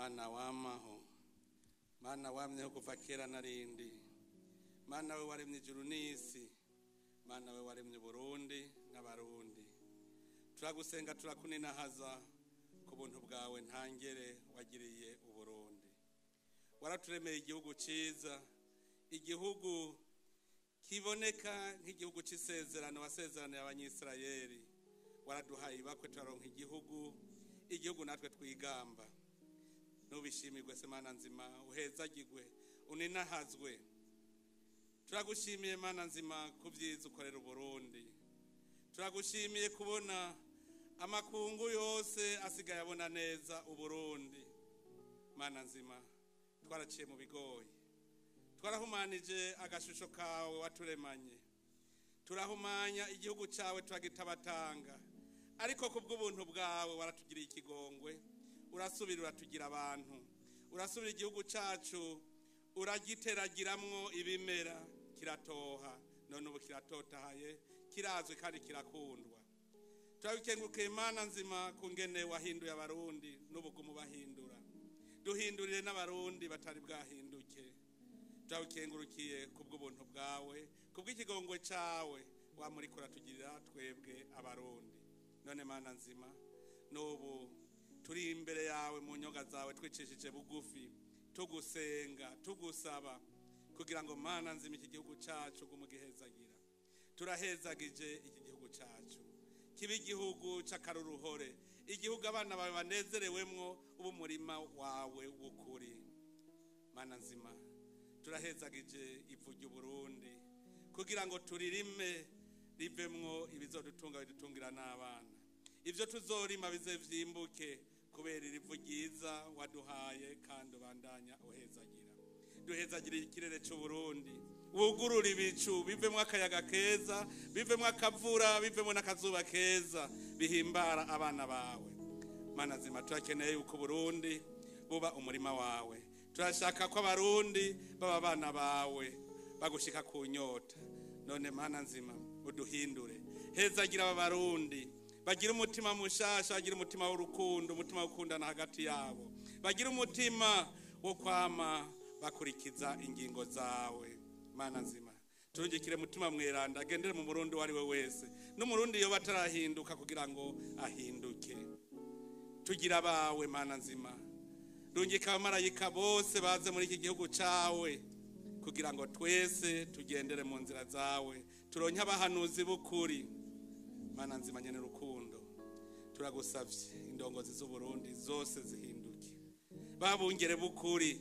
Mana wamaho, Mana wamyeho kuva kera narindi, Mana we waremye ijuru n'isi, Mana we waremye Burundi n'Abarundi, turagusenga turakuninahaza ku buntu bwawe ntangere wagiriye Uburundi. Waraturemeye igihugu ciza, igihugu kiboneka nk'igihugu c'isezerano wasezeraniye Abanyisirayeli. Waraduhaye ibakwe turaronka igihugu, igihugu natwe twigamba. Nubishimirwe se Mana nzima, uhezagirwe, uninahazwe. Turagushimiye Mana nzima ku vyiza ukorera Uburundi. Turagushimiye kubona amakungu yose asigaye abona neza Uburundi. Mana nzima, twaraciye mu bigoyi, twarahumanije agashusho kawe waturemanye, turahumanya igihugu cawe turagitabatanga, ariko kubw'ubuntu bwawe waratugiriye ikigongwe, urasubira uratugira abantu, urasubira igihugu cacu uragiteragiramwo ibimera kiratoha, none ubu kiratotahaye, kirazwi kandi kirakundwa. Turabikengurukiye Mana nzima kungene wahinduye Abarundi n'ubugumu bahindura, duhindurire n'Abarundi batari bwahinduke. Turabikengurukiye kubw'ubuntu bwawe, kubw'ikigongwe cawe wamuriko uratugirira twebwe Abarundi. None Mana nzima, n'ubu turi imbere yawe mu nyonga zawe twicishije bugufi, tugusenga tugusaba kugira ngo Mana nzima iki gihugu cacu gumugihezagira. Turahezagije iki gihugu cacu kibe igihugu c'akaruruhore, igihugu abana bawe banezerewemwo, ubu murima wawe w'ukuri. Mana nzima, turahezagije ivu ry'Uburundi kugira ngo turirime rivemwo ibizodutunga bidutungira n'abana, ivyo tuzorima bize vyimbuke kubera irivu ryiza waduhaye kandi ubandanya uhezagira. Duhezagira ikirere c'Uburundi, wugurura ibicu bivemwo akayaga keza, bivemwo akavura, bivemwo n'akazuba keza, bihimbara abana bawe. Mana nzima, turakeneye yuko Burundi buba umurima wawe. Turashaka ko Abarundi baba abana bawe bagushika ku nyota. None Mana nzima, uduhindure, hezagira aba Barundi bagira umutima mushasha, bagira umutima w'urukundo, umutima wo gukundana hagati yabo, bagira umutima wo kwama bakurikiza ingingo zawe. Mana nzima, turungikire mutima mweranda agendere mu Murundi uwo ari we wese, n'Umurundi yoba atarahinduka kugira ngo ahinduke. Tugira abawe Mana nzima, rungika abamarayika bose baze muri iki gihugu cawe kugira ngo twese tugendere mu nzira zawe, turonke abahanuzi b'ukuri. Mana nzima nyene rukundo, turagusavye indongozi z'Uburundi zose zihinduke, babungere b'ukuri,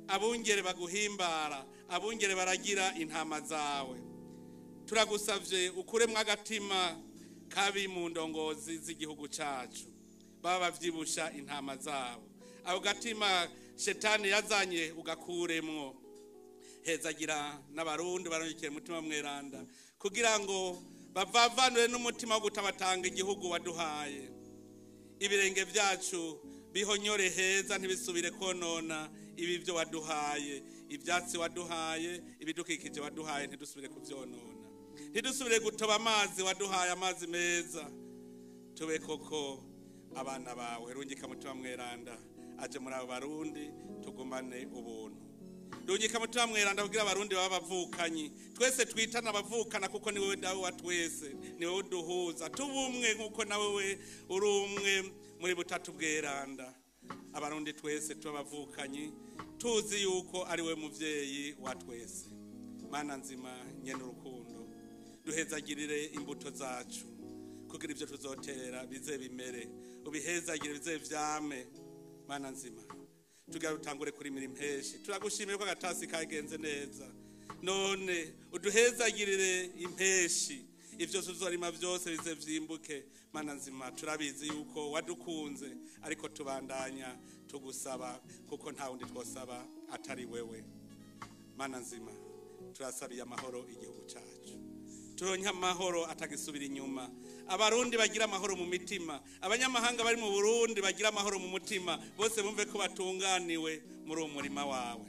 abungere baguhimbara, abungere baragira intama zawe. Turagusavye ukuremwo agatima kabi mu ndongozi z'igihugu cacu, baba bavyibusha intama zabo. Ako gatima shetani yazanye ugakuremwo. Hezagira n'Abarundi barongekere mutima mweranda kugira ngo bavavanure n'umutima wo gutabatanga igihugu waduhaye. Ibirenge vyacu bihonyore heza, ntibisubire konona ibi byo waduhaye, ivyatsi waduhaye, ibidukikije waduhaye, ntidusubire kuvyonona, ntidusubire gutoba amazi waduhaye, amazi meza. Tube koko abana bawe. Rungika mutima mweranda aje muri abo Barundi, tugumane ubuntu. Rungika mutima mweranda kugira Abarundi baba bavukanyi, twese twitana abavukana, kuko ni wewe Dawe wa twese, ni wewe uduhuza tubumwe nkuko nawe we uri umwe muri butatu bweranda. Abarundi twese tubavukanyi, tuzi yuko ari we muvyeyi wa twese. Mana nzima nyene urukundo, duhezagirire imbuto zacu kugira ivyo tuzotera bize bimere, ubihezagire bize vyame. Mana nzima, tugira rutangure kurimira impeshi. Turagushimiye ko agatasi kagenze neza, none uduhezagirire impeshi, ivyo tuzorima vyose bize vyimbuke. Mana nzima, turabizi yuko wadukunze, ariko tubandanya tugusaba kuko nta wundi twosaba atari wewe. Mana nzima, turasabiye amahoro igihugu cacu, turonke amahoro atagisubira inyuma. Abarundi bagira amahoro mu mitima, abanyamahanga bari mu Burundi bagira amahoro mu mutima, bose bumve ko batunganiwe muri uwo murima wawe.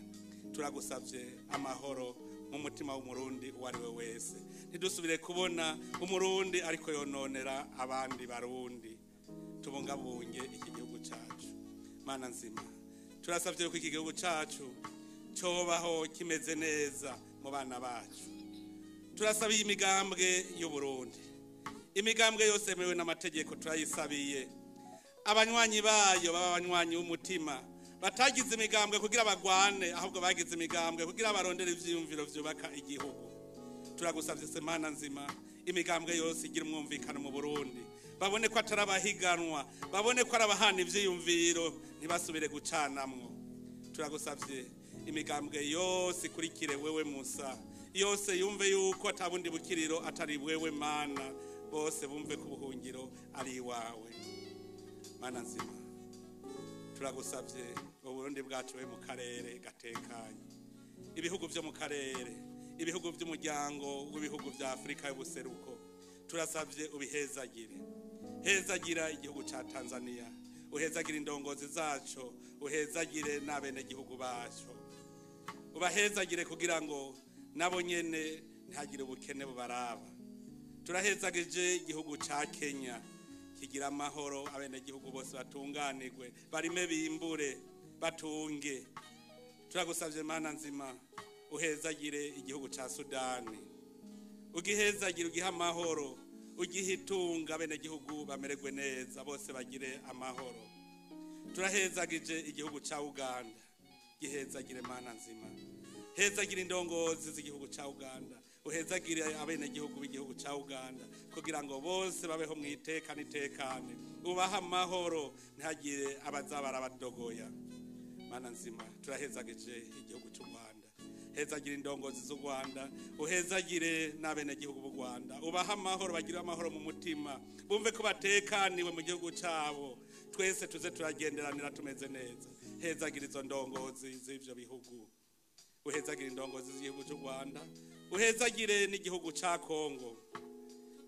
Turagusavye amahoro mu mutima w'Umurundi uwo ari we wese, ntidusubire kubona Umurundi ariko yononera abandi Barundi. Tubungabunge iki gihugu cacu. Mana nzima, Turasabye yuko iki gihugu cacu cobaho kimeze neza mu bana bacu. Turasabiye imigambwe y'u Burundi, imigambwe yose yemewe n'amategeko turayisabiye. Abanywanyi bayo baba abanywanyi b'umutima, batagize imigambwe kugira bagwane, ahubwo bagize imigambwe kugira barondere ivyiyumviro vyubaka igihugu. Turagusavye Semana nzima, imigambwe yose igira umwumvikano mu Burundi, babone ko atari abahiganwa, babone ko ari abahana ivyiyumviro, ntibasubire gucanamwo. Turagusavye imigambwe yose ikurikire wewe Musa, yose yumve yuko atabundi bukiriro atari wewe Mana, bose bumve ko ubuhungiro ari iwawe. Mana nzima, turagusavye Uburundi bwacu we mu karere gatekanye, ibihugu vyo mu karere, ibihugu vy'umuryango w'ibihugu vya Afrika y'ubuseruko, turasavye ubihezagire. Hezagira igihugu ca Tanzania, uhezagire indongozi zaco, uhezagire n'abenegihugu baco, ubahezagire kugira ngo nabo nyene ntihagire ubukene bubaraba. Turahezagije igihugu ca Kenya kigira amahoro, abenegihugu bose batunganirwe, barime bimbure batunge. Turagusavye Mana nzima, uhezagire igihugu ca Sudani, ugihezagire, ugihe amahoro, ugihe itunga, abenegihugu bamererwe neza, bose bagire amahoro. Turahezagije igihugu ca Uganda, gihezagire Mana nzima, hezagire indongozi z'igihugu ca Uganda, uhezagire abenegihugu b'igihugu ca Uganda, kugira ngo bose babeho mu iteka n'itekane, ubahe amahoro, ntihagire abazaba barabadogoya. Mana nzima, turahezagije igihugu c'u Rwanda, hezagire indongozi z'u Rwanda, uhezagire n'abenegihugu b'u Rwanda, ubahe amahoro, bagire amahoro mu mutima, bumve ko batekaniwe mu gihugu cabo, twese tuze turagenderanira tumeze neza. Hezagire izo ndongozi z'ivyo bihugu, uhezagire indongozi z'igihugu c'u Rwanda, uhezagire n'igihugu ca Kongo,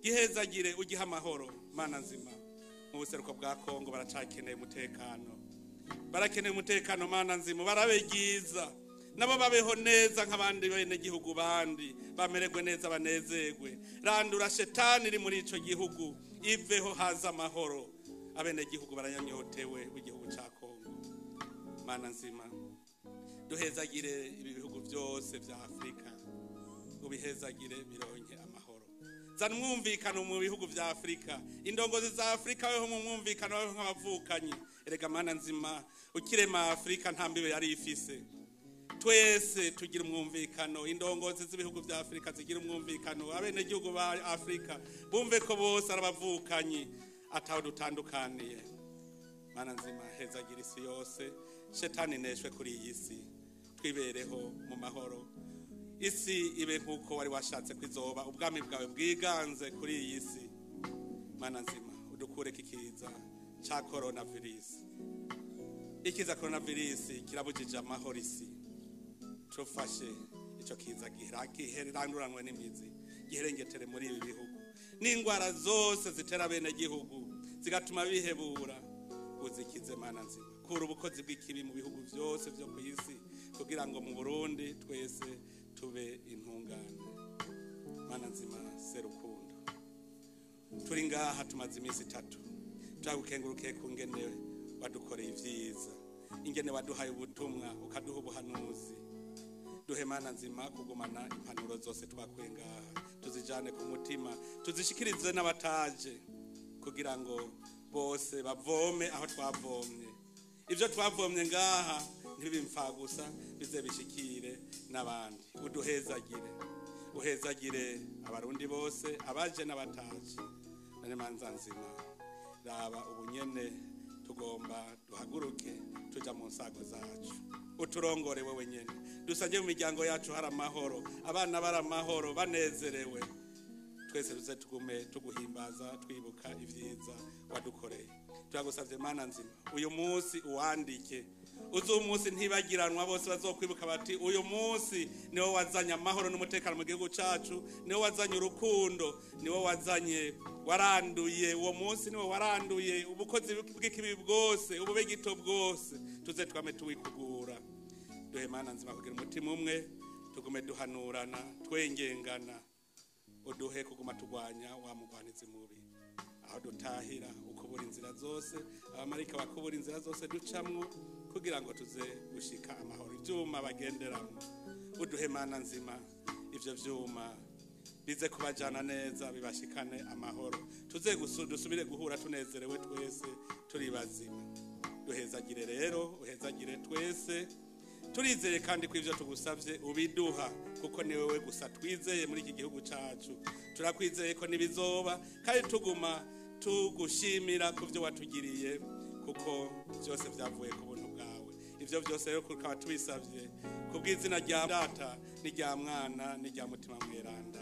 gihezagire ugihe amahoro. Mana nzima, mu buseruko bwa Kongo baracakeneye umutekano, barakeneye umutekano. Mana nzima, barabe ryiza, nabo babeho neza nk'abandi benegihugu bandi, bamererwe neza, banezerwe. Randura shetani iri muri ico gihugu, iveho haza amahoro. Abenegihugu baranyanyotewe b'igihugu ca Kongo. Mana nzima, duhezagire ibi bihugu byose vya Afrika, ubihezagire bironke amahoro. Zana umwumvikano mu bihugu vya Afrika, indongozi za Afrika babeho mu mwumvikano, babeho nk'abavukanyi. Erega Mana nzima, ukirema Afrika nta mbibe yari ifise. Twese tugira umwumvikano, indongozi z'ibihugu vya Afrika zigira umwumvikano, abenegihugu ba Afrika bumve ko bose ari abavukanyi, ataho dutandukaniye. Mana nzima, hezagira isi yose, shetani neshwe kuri iyi si, twibereho mu mahoro, isi ibe nk'uko wari washatse kwizoba, ubwami bwawe bwiganze kuri iyi si. Mana nzima, udukureko ikiza ca coronavirus. Ikiza coronavirus kirabujije amahoro isi, tufashe ico kiza giheranduranwe n'imizi, giherengetere muri ibi bihugu, n'ingwara zose zitera bene gihugu zigatuma bihebura, uzikize Mana nzima. Kura ubukozi bw'ikibi mu bihugu vyose vyo ku isi, kugira ngo mu Burundi twese tube intungane. Mana nzima Serukundo, turi ngaha tumaze iminsi itatu, turagukengurukiye ku ngene wadukoreye ivyiza, ingene waduhaye ubutumwa, ukaduha ubuhanuzi. Duhe Mana nzima kugumana impanuro zose twakuye ngaha, tuzijane ku mutima, tuzishikirize n'abataje, kugira ngo bose bavome aho twavomye. Ivyo twavomye ngaha ntibimfa gusa, bize bishikire n'abandi. Uduhezagire, uhezagire abarundi bose, abaje n'abataje. None Manza nzima, raba ubunyene tugomba duhaguruke tuja mu nsago zacu, uturongore wewe nyene, dusange mu miryango yacu hari amahoro, abana bari amahoro, banezerewe. Twese tuze tugume tuguhimbaza, twibuka ivyiza wadukoreye. Turagusavye Mana nzima, uyu munsi uwandike, uzi umunsi ntibagiranwa, bose bazokwibuka bati uyu munsi niwo wazanye amahoro n'umutekano mu gihugu cacu, niwo wazanye urukundo, niwo wazanye, waranduye uwo munsi, niwo waranduye ubukozi bw'ikibi bwose, ububegito bwose. Tuze twame tuwikugura. Duhe Mana nzima kugira umutima umwe, tugume duhanurana, twengengana. Uduhe kuguma turwanya wa mugwanizi mubi, aho dutahira ukubura inzira zose, abamarika bakubura inzira zose ducamwo, Kugira ngo tuze gushika amahoro. Ivyuma bagenderamo, uduhe, Mana nzima, ivyo vyuma bize kubajana neza, bibashikane amahoro, tuze dusubire guhura tunezerewe twese turi bazima. Duhezagire rero, uhezagire twese. Turizeye kandi ko ivyo tugusavye ubiduha, kuko ni wewe gusa twizeye muri iki gihugu cacu. Turakwizeye ko nibizoba, kandi tuguma tugushimira ku byo watugiriye, kuko byose byavuye ku buntu bwawe. Ivyo byose rero tukaba tubisavye ku bw'izina rya Data n'irya Mwana n'irya Mutima Mweranda.